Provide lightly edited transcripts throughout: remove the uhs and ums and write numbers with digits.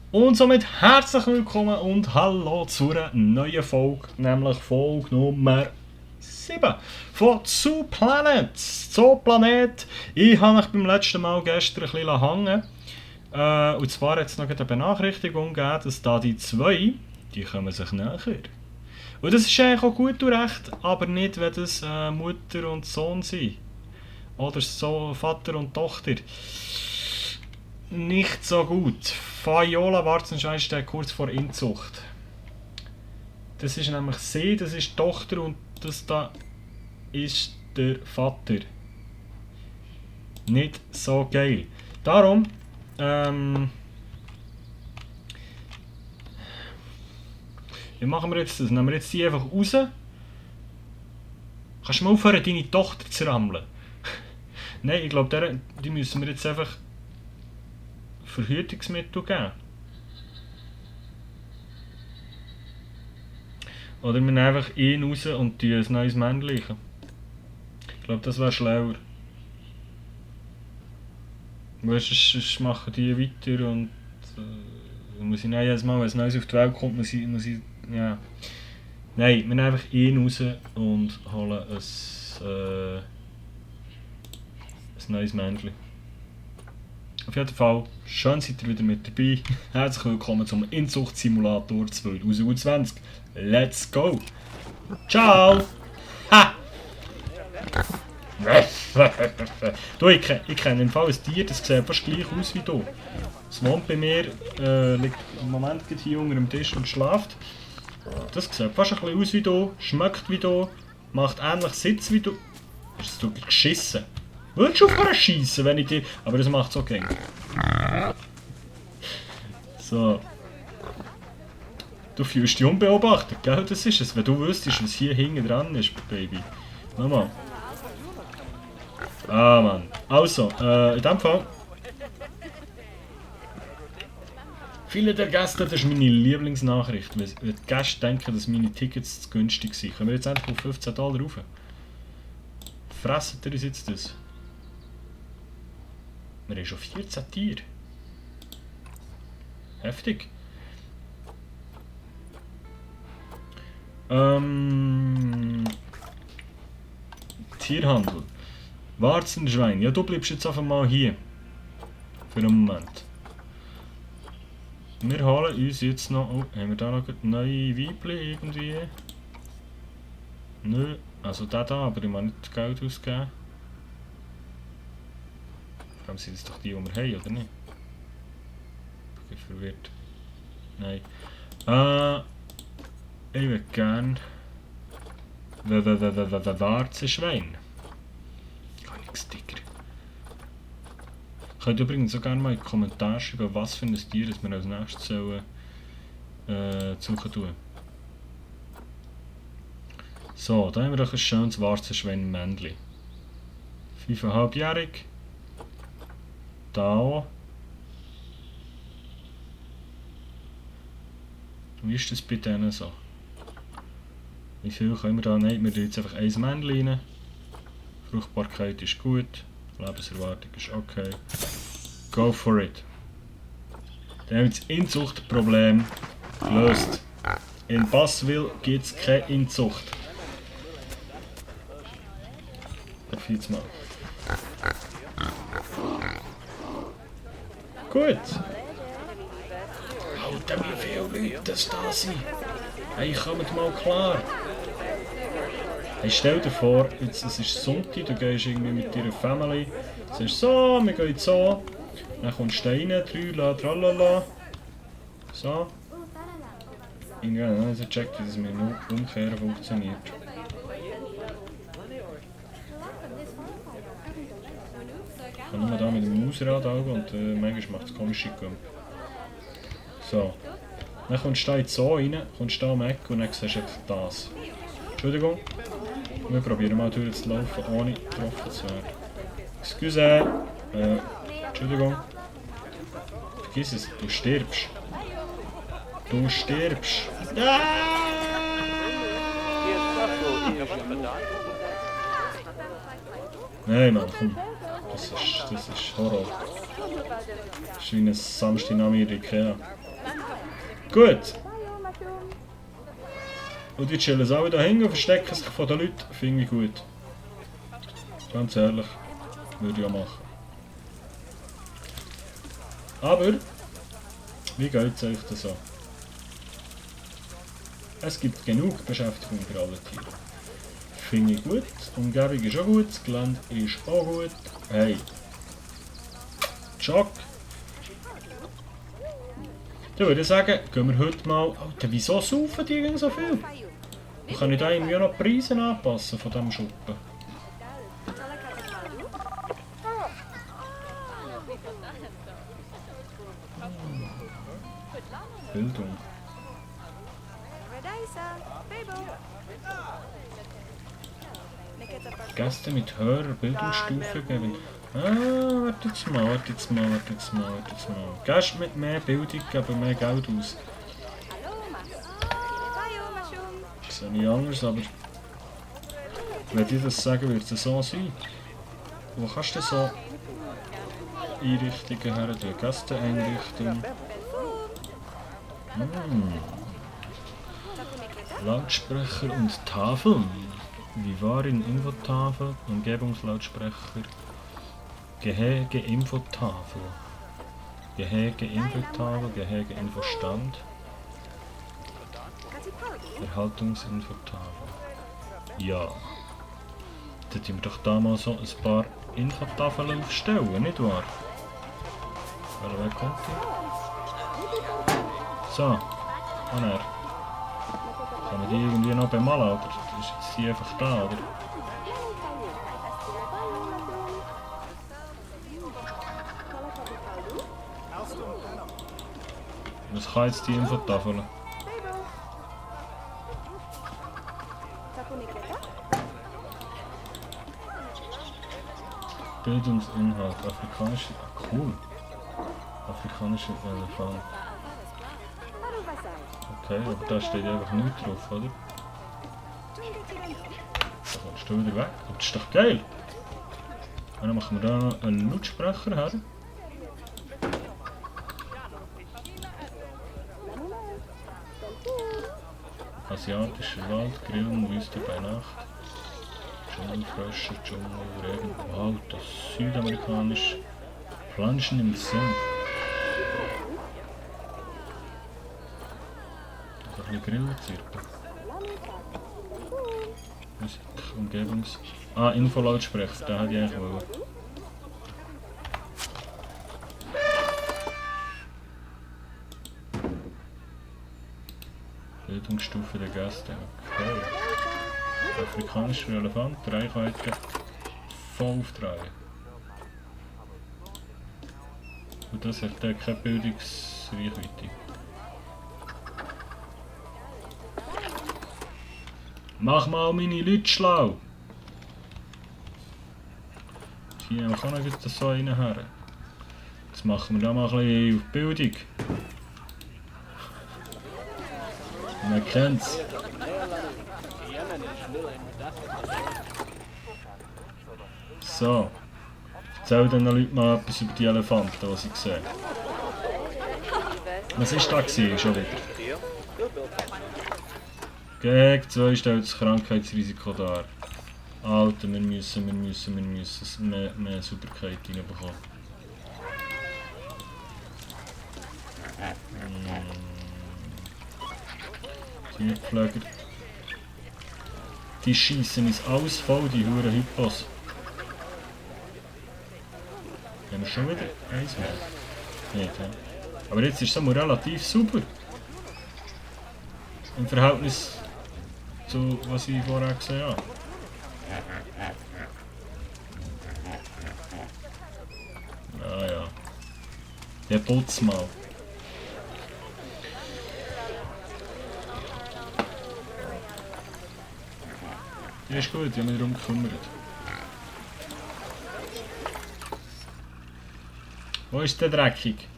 Und somit herzlich willkommen und hallo zu einer neuen Folge, nämlich Folge Nummer 7 von Zooplanet. Zooplanet. Ich habe mich beim letzten Mal gestern ein bisschen hängen. Und zwar hat es noch eine Benachrichtigung gegeben, dass da die zwei, die kommen sich näher. Und das ist eigentlich auch gut und recht, aber nicht, wenn das Mutter und Sohn sind. Oder so Vater und Tochter. Nicht so gut. Fayola Warzenschein steht kurz vor Inzucht. Das ist nämlich sie, das ist die Tochter und das da ist der Vater. Nicht so geil. Darum, wie machen wir jetzt das? Nehmen wir jetzt die einfach raus. Kannst du mal aufhören, deine Tochter zu rammeln? Nein, ich glaube, die müssen wir jetzt einfach Verhütungsmittel geben. Oder wir nehmen einfach ihn raus und ein neues Männchen. Ich glaube, das wäre schlauer. Weil sonst machen die weiter und muss ich jedes Mal, wenn ein neues auf die Welt kommt, muss ich ja. Nein, wir nehmen einfach ihn raus und holen ein neues Männchen. Auf jeden Fall, schön seid ihr wieder mit dabei. Herzlich willkommen zum Inzucht-Simulator 2020. Let's go! Ciao! Ha! Du, ich kenne im Fall ein Tier, das sieht fast gleich aus wie du. Es wohnt bei mir, liegt im Moment hier unter dem Tisch und schläft. Das sieht fast ein bisschen aus wie du, schmeckt wie du, macht ähnlich Sitz wie du. Hast du geschissen? Würdest du aufhören schiessen, wenn ich dir... Aber das macht es okay. So. Du fühlst dich unbeobachtet, gell? Das ist es. Wenn du wüsstest, was hier hinten dran ist, Baby. Nochmal. Ah, Mann. Also, in dem Fall... Viele der Gäste, das ist meine Lieblingsnachricht. Wenn die Gäste denken, dass meine Tickets zu günstig sind. Können wir jetzt endlich auf $15 rauf? Fressen ihr uns jetzt das? Wir haben schon 14 Tiere. Heftig. Tierhandel. Warzenschwein. Ja, du bleibst jetzt einfach mal hier. Für einen Moment. Wir holen uns jetzt noch... Oh, haben wir da noch neue Weibchen irgendwie? Nö. Also der da, aber ich muss nicht Geld ausgeben. Vor allem sind das doch die, die wir haben, oder nicht? Ich bin verwirrt. Nein. Ich würde gerne... Warzenschwein. Gar nichts dicker. Könnt ihr übrigens auch gerne mal in die Kommentare schreiben, was für ein Tier das wir als nächstes sollen, suchen tun. So, da haben wir doch ein schönes Warzenschwein-Männchen. 5,5-jährig. Da auch. Wie ist das bei denen so? Wie viel können wir da? Nein, wir tun jetzt einfach ein Männchen rein. Fruchtbarkeit ist gut. Lebenserwartung ist okay. Go for it. Dann haben wir das Inzuchtproblem gelöst. In Bassville gibt es keine Inzucht. Auf jetzt mal. Gut. Alter, wie viele Leute das da sind. Hey, kommt mal klar. Hey, stell dir vor, jetzt, es ist Sonntag, du gehst irgendwie mit deiner Family. Du sagst so, wir gehen so. Dann kommst du rein, tralala. So. Irgendwie habe ich noch nicht gecheckt, wie das mit dem Umkehren funktioniert. Ich kann nur da mit dem Mausrad augen und manchmal macht es komische Gummi. So. Dann kommst du da in die Zoo rein, kommst da am Eck und dann siehst du einfach das. Entschuldigung. Wir probieren mal durchzulaufen, ohne getroffen zu werden. Excuse. Entschuldigung. Vergiss es, du stirbst. Du stirbst. Ah! Nein, Mann, komm. Das ist Horror. Das ist wie ein Samstag in Ikea. Gut. Und die chillen alle da hinten und verstecken sich von den Leuten. Finde ich gut. Ganz ehrlich. Würde ich auch machen. Aber, wie geht es euch das an? Es gibt genug Beschäftigung für alle Tiere. Finde ich gut. Die Umgebung ist auch gut. Das Gelände ist auch gut. Hey. Schock. Dann würde ich sagen, gehen wir heute mal... Alter, wieso saufen die irgendwie so viel? Dann kann ich da irgendwie auch noch die Preise anpassen von diesem Schuppen. Bildung. Gäste mit höherer Bildungsstufe geben. Warte jetzt mal. Gäste mit mehr Bildung geben mehr Geld aus. Das sehe ich anders, aber wenn ich das sagen, wird es so sein. Wo kannst du so Einrichtungen her tun? Gästeeinrichtung. Lautsprecher und Tafeln. Wie war in Infotafel, Umgebungslautsprecher, Gehege Infotafel, Gehege Infotafel, Gehege Infostand, Erhaltungsinfotafel. Ja, da tun wir doch da mal so ein paar Infotafeln aufstellen, nicht wahr? Weil wer kommt hier? So, und er. Kann man die irgendwie noch bemalen, oder ist jetzt die einfach da, oder? Was kann jetzt die Infotafel? Bildungsinhalt, afrikanische... cool. Afrikanische Elefant. Okay, aber da steht einfach nichts drauf, oder? Da kommst du wieder weg. Das ist doch geil! Und dann machen wir da noch einen Lautsprecher her. Asiatischer Wald, Grillen, Wüste bei Nacht. Dschungelfrösche, Dschungelregen. Wow, das südamerikanische Planschen im Sand. Ein bisschen Grillenzirpen. Musik, Umgebungs... Infolautsprecher, den hätte ich eigentlich wollen. Bildungsstufe der Gäste, okay. Afrikanischer Elefant, Reichweite voll auftragen. Und das hat keine Bildungsreichweite. Mach mal meine Leute schlau! Hier haben wir auch noch so reinher. Jetzt machen wir da mal ein bisschen auf Bildung. Man kennt's. So. Erzähl den Leuten mal etwas über die Elefanten, die sie sehen. Was war da schon wieder? Gegen 2 stellt das Krankheitsrisiko dar. Alter, wir müssen mehr Sauberkeit reinbekommen. Tierpfleger. Die schießen uns alles voll, die huren Hippos. Haben wir schon wieder eins mehr? Nicht, ja. Aber jetzt ist es mal relativ sauber. Im Verhältnis zu was ich vorher gesehen habe. Ja. Ja, putz mal. Ja, ist gut, ich habe mich darum gekümmert. Wo ist der dreckig?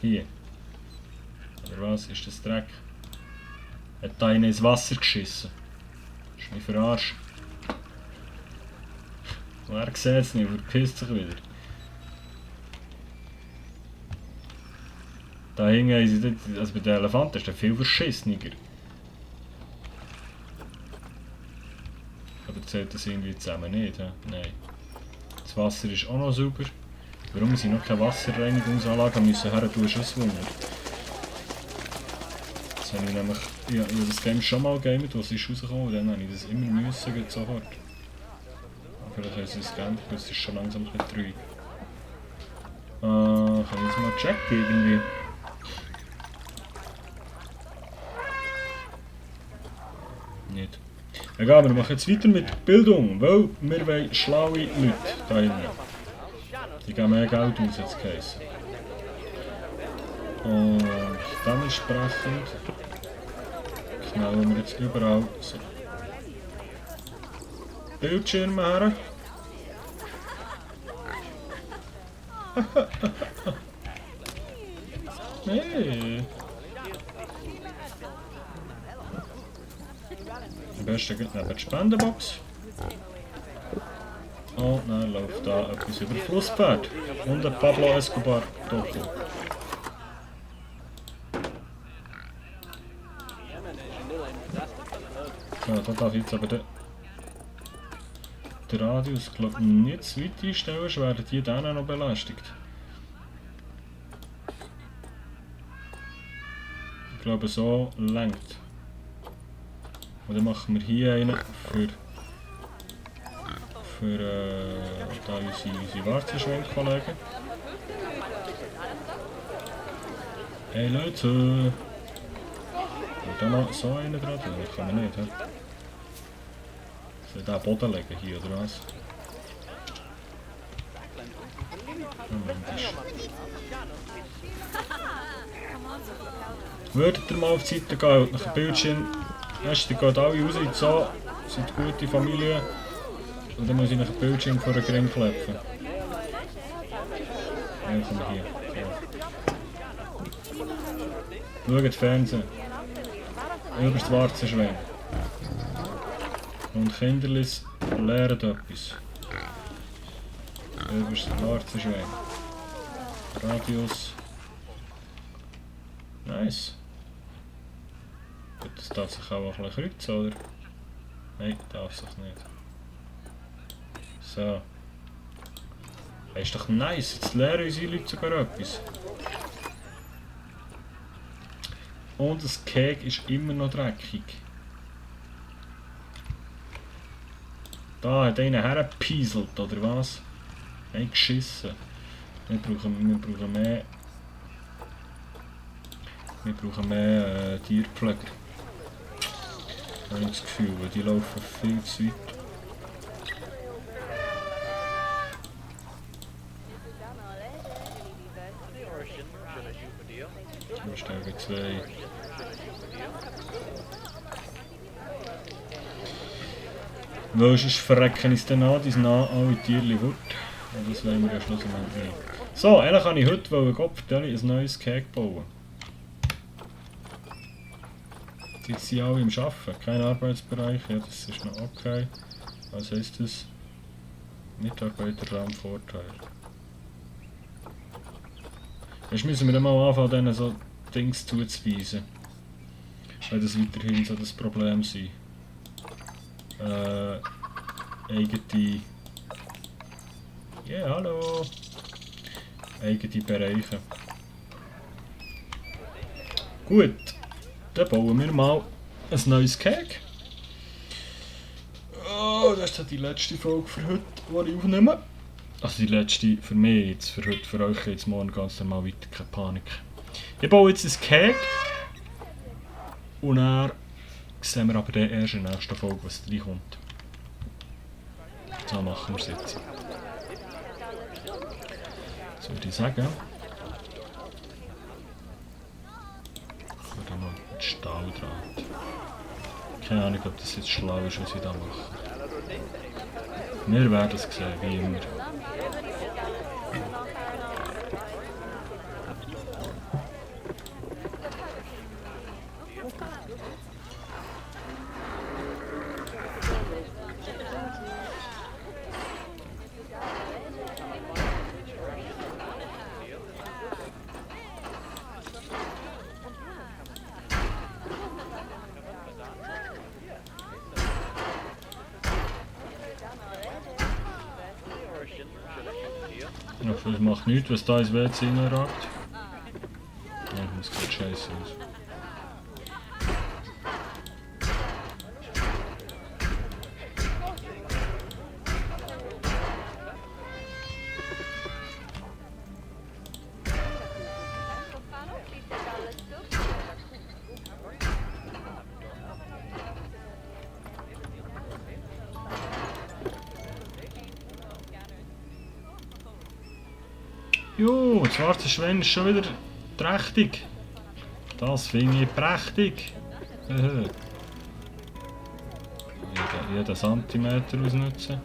Hier. Oder was? Ist das Dreck? Hat da einer ins Wasser geschissen? Ist mich verarscht. Wer sieht es nicht, verpisst sich wieder. Da hinten haben sie dort, also bei den Elefanten ist der viel verschissener. Oder zählt das irgendwie zusammen nicht? Ja? Nein. Das Wasser ist auch noch sauber. Warum sie noch keine Wasserreinigungsanlage müssen her tun, ist ein Wunder. Das habe ich nämlich, ich habe das Game schon mal gegamet, als es rausgekommen ist, dann habe ich das immer müssen, sofort. Vielleicht haben sie es geändert, weil es ist schon langsam ein bisschen trüb. Kann ich das mal checken irgendwie? Nicht. Egal, wir machen jetzt weiter mit Bildung, weil wir wollen schlaue Leute da hinten. Die geben mehr Geld aus, jetzt geheißen. Und dementsprechend knallen wir jetzt überall so Bildschirme her. Nee. Am besten geht neben die Spendenbox. Und dann läuft da etwas über Flusspferd. Und ein Pablo Escobar Doku. So, da darf ich jetzt aber den Radius glaub, nicht zu weit einstellen, sonst werden die dann noch belästigt. Ich glaube, so längt. Und dann machen wir hier einen für da unsere Warzenschwenkkollegen. Hey Leute! Und dann noch so einen dran, das kann man nicht. He? Soll ich den Boden legen hier oder was? Würdet ihr mal auf die Seite gehen und nach dem Bildschirm, weißt du, die gehen alle raus in die Zoo, sind gute Familie. Und dann muss ich nach dem Bildschirm vor den Gring klepfen. Ja, komm hier. So. Schaut Fernsehen. Über das Warzenschwein. Und Kinderlis lernen etwas. Über das Warzenschwein. Radius. Nice. Gut, das darf sich auch ein bisschen kreuzen, oder? Nein, darf sich nicht. So. Das ist doch nice, jetzt lernen unsere Leute sogar etwas. Und das Keg ist immer noch dreckig. Da hat einer hergepieselt, oder was? Nein, geschissen. Wir brauchen mehr Tierpfleger. Habe ich das Gefühl, weil die laufen viel zu weit. Da stehen 2. Weil sonst verrecken uns dann an, die alle Tierchen fort. Und das wollen wir ja schlussendlich nicht. So, eigentlich kann ich heute ein neues Keg bauen. Jetzt sind alle im Arbeiten, kein Arbeitsbereich, ja das ist noch okay. Was heisst das? Mitarbeiterraumvorteil. Jetzt müssen wir dann mal anfangen, denen so Dings zuzuweisen. Weil das weiterhin so das Problem sein. Eigene... Ja, hallo! Eigene Bereiche. Gut, dann bauen wir mal ein neues Keg. Oh, das ist die letzte Folge für heute, die ich aufnehme. Also die letzte für mich jetzt, für heute, für euch jetzt morgen ganz normal weiter, keine Panik. Ich baue jetzt ein Keg. Und dann sehen wir aber dann erst in der nächsten Folge, was reinkommt. So machen wir es jetzt. Was würde ich sagen? Ich würde noch mit Stahldraht. Keine Ahnung, ob das jetzt schlau ist, was ich da mache. Wir werden es sehen, wie immer. Das macht nichts, was da ins WC reinragt. Ja, ich muss gerade scheiße aus. Jo, das schwarze Schwein ist schon wieder trächtig. Das finde ich prächtig. Jeden Zentimeter ausnutzen.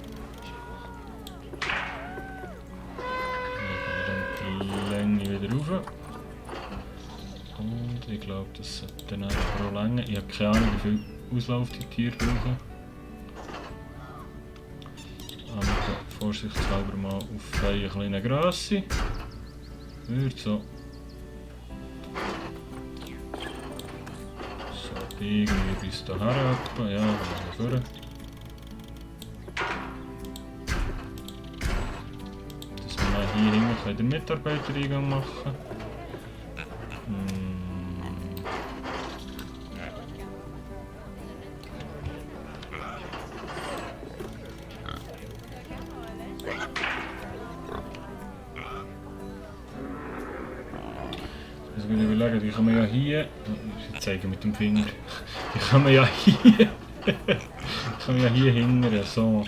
Dann die Länge wieder rauf. Und ich glaube, das sollte dann auch länger. Ich habe keine Ahnung, wie viel Auslauf die Tiere brauchen. Aber vorsichtshalber mal auf eine kleine Grösse. Würde so. So, irgendwie bis daher etwa. Ja, dann vorne. Dass wir dann hier hinten den Mitarbeitereingang machen. Also würde ich überlegen, die kann man ja hier, ich zeige mit dem Finger, die kann man ja hier, hingern, so.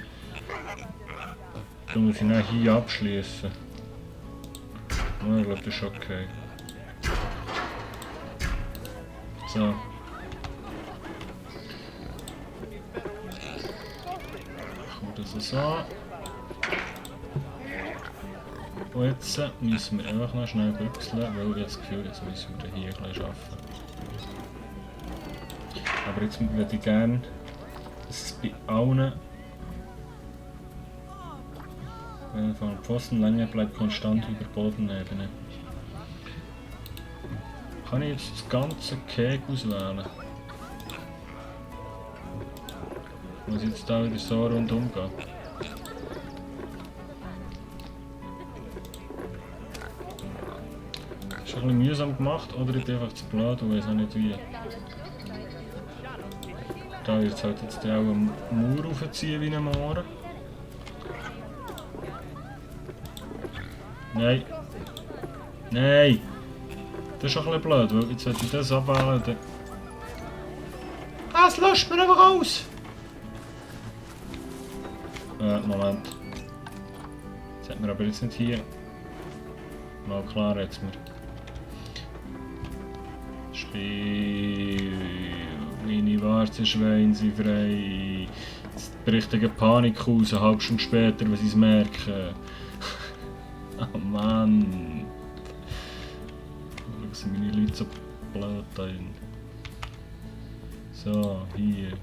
Dann muss ich dann hier abschließen. Ja, ich glaube, das ist okay. So. Kommt das so. Und jetzt müssen wir einfach noch schnell büchseln, weil ich das Gefühl habe, jetzt müssen wir hier ein bisschen arbeiten. Aber jetzt würde ich gerne, dass es bei allen von der Pfostenlänge bleibt konstant über Bodenebene. Kann ich jetzt das ganze Keg auswählen? Muss ich jetzt da wieder so rundum gehen? Ist ein bisschen mühsam gemacht oder ich bin einfach zu blöd und weiß auch nicht wie. Da wird es halt jetzt auch einen Mauer raufziehen wie ein Mohren. Nein! Nein! Das ist schon ein bisschen blöd, weil jetzt sollte ich das abwählen. Ah, es löscht mir einfach aus! Moment. Das hat man aber jetzt nicht hier. Mal klar jetzt mir. Spiel. Meine Warzenschweine sind frei. Jetzt bricht eine Panik aus, eine halbe Stunde später, wenn sie es merken. Oh Mann. Schau, sind meine Leute so blöd da drin. So, hier.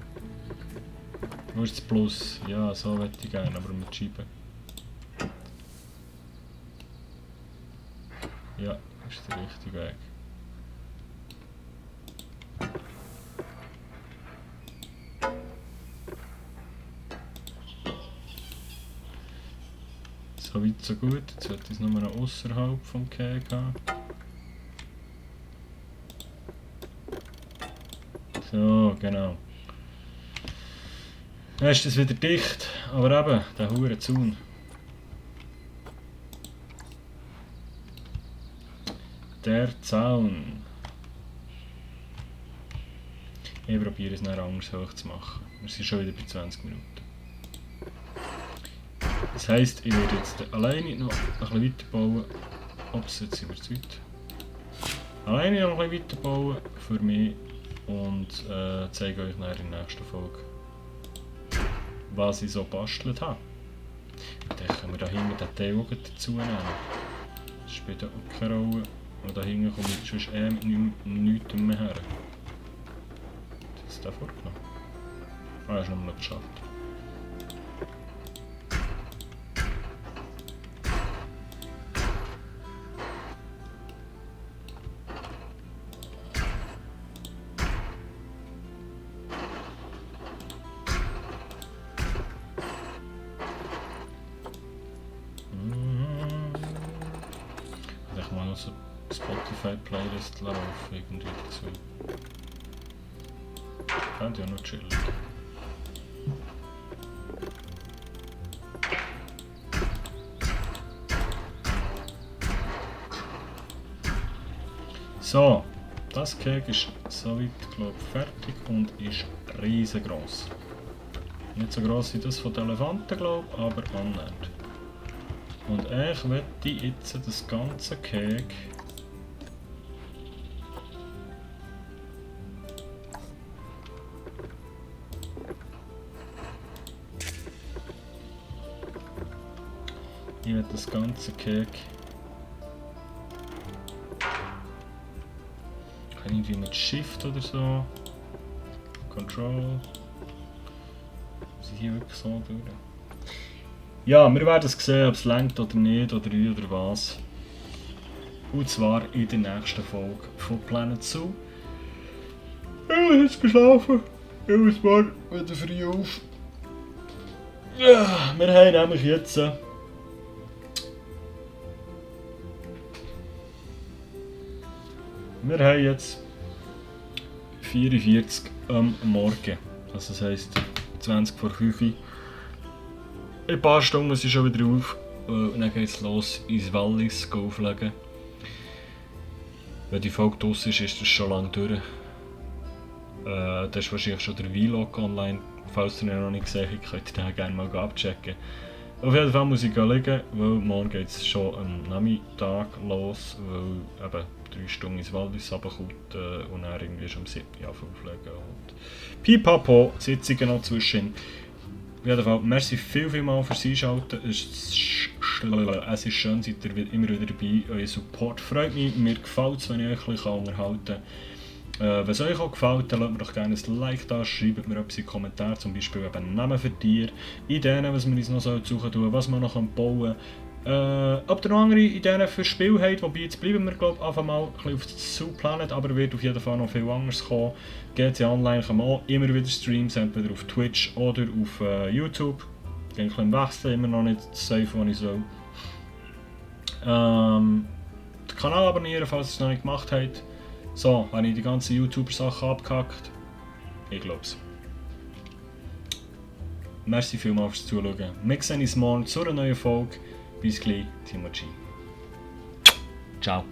Wo ist das Plus? Ja, so möchte ich gerne, aber mit Scheiben. Ja, das ist der richtige Weg. So weit, so gut. Jetzt sollte ich es nur noch außerhalb vom Keg haben. So, genau. Dann ist das wieder dicht, aber eben, der hure Zaun. Der Zaun. Ich probiere es nachher anders hoch zu machen. Wir sind schon wieder bei 20 Minuten. Das heisst, ich werde jetzt alleine noch ein bisschen weiterbauen. Ups, jetzt sind wir zu weit. Alleine noch ein bisschen weiterbauen für mich und zeige euch nachher in der nächsten Folge, was ich so bastelt habe. Dann können wir da hinten den Teil auch dazu nehmen. Das spielt auch keine Rolle. Und da hinten komme ich sonst mit nichts mehr her. Das ist der vorgenommen. Ah, er ist noch geschafft. Spotify-Playlist laufen irgendwie dazu. Fände ich auch noch chillig. So, das Cake ist soweit, glaube ich, fertig und ist riesengroß. Nicht so gross wie das von den Elefanten, glaube ich, aber annähernd. Und ich möchte jetzt das ganze Cake kann irgendwie mit Shift oder so, Control, hier wirklich so durch. Ja, wir werden es sehen, ob es reicht oder nicht, oder wie oder was. Und zwar in der nächsten Folge von Planet Zoo. Ich habe jetzt geschlafen. Ich muss morgen wieder früh auf. Ja, wir haben nämlich jetzt... Wir haben jetzt 44 am Morgen. Also das heisst 20 vor 5 Uhr. In ein paar Stunden muss ich schon wieder auf. Und dann geht es los ins Wallis auflegen. Wenn die Folge draussen ist, ist das schon lange durch. Da ist wahrscheinlich schon der Vlog online. Falls ihr ihn noch nicht gesehen habt, könnt ihr den gerne mal abchecken. Auf jeden Fall muss ich liegen, weil morgen geht es schon am Nachmittag los, weil eben 3 Stunden ins Wallis runterkommt und dann irgendwie schon um 7 Uhr auflegen. Und pipapo, Sitzungen noch zwischen. Auf jeden Fall, merci vielmals fürs Einschalten. Es ist schön, seid ihr immer wieder dabei. Euer Support freut mich. Mir gefällt es, wenn ich euch ein bisschen unterhalten kann. Wenn es euch auch gefällt, dann lasst mir doch gerne ein Like da, schreibt mir etwas in die Kommentare, zum Beispiel eben Namen für Tiere, Ideen, was wir uns noch suchen sollen, was wir noch bauen können. Ob ihr noch andere Ideen für Spiele habt, wobei jetzt bleiben wir glaube ich einfach mal ein bisschen auf Zoo Planet, aber wird auf jeden Fall noch viel anderes kommen. GC Online kann man auch immer wieder Streams, entweder auf Twitch oder auf YouTube. Ich bin ein bisschen im Wechsel, immer noch nicht safe, was ich soll. Den Kanal abonnieren, falls ihr es noch nicht gemacht habt. So, habe ich die ganzen YouTuber-Sachen abgehackt? Ich glaube es. Merci vielmals fürs Zuschauen. Wir sehen uns morgen zu einer neuen Folge. Bis gleich, Timo G. Ciao.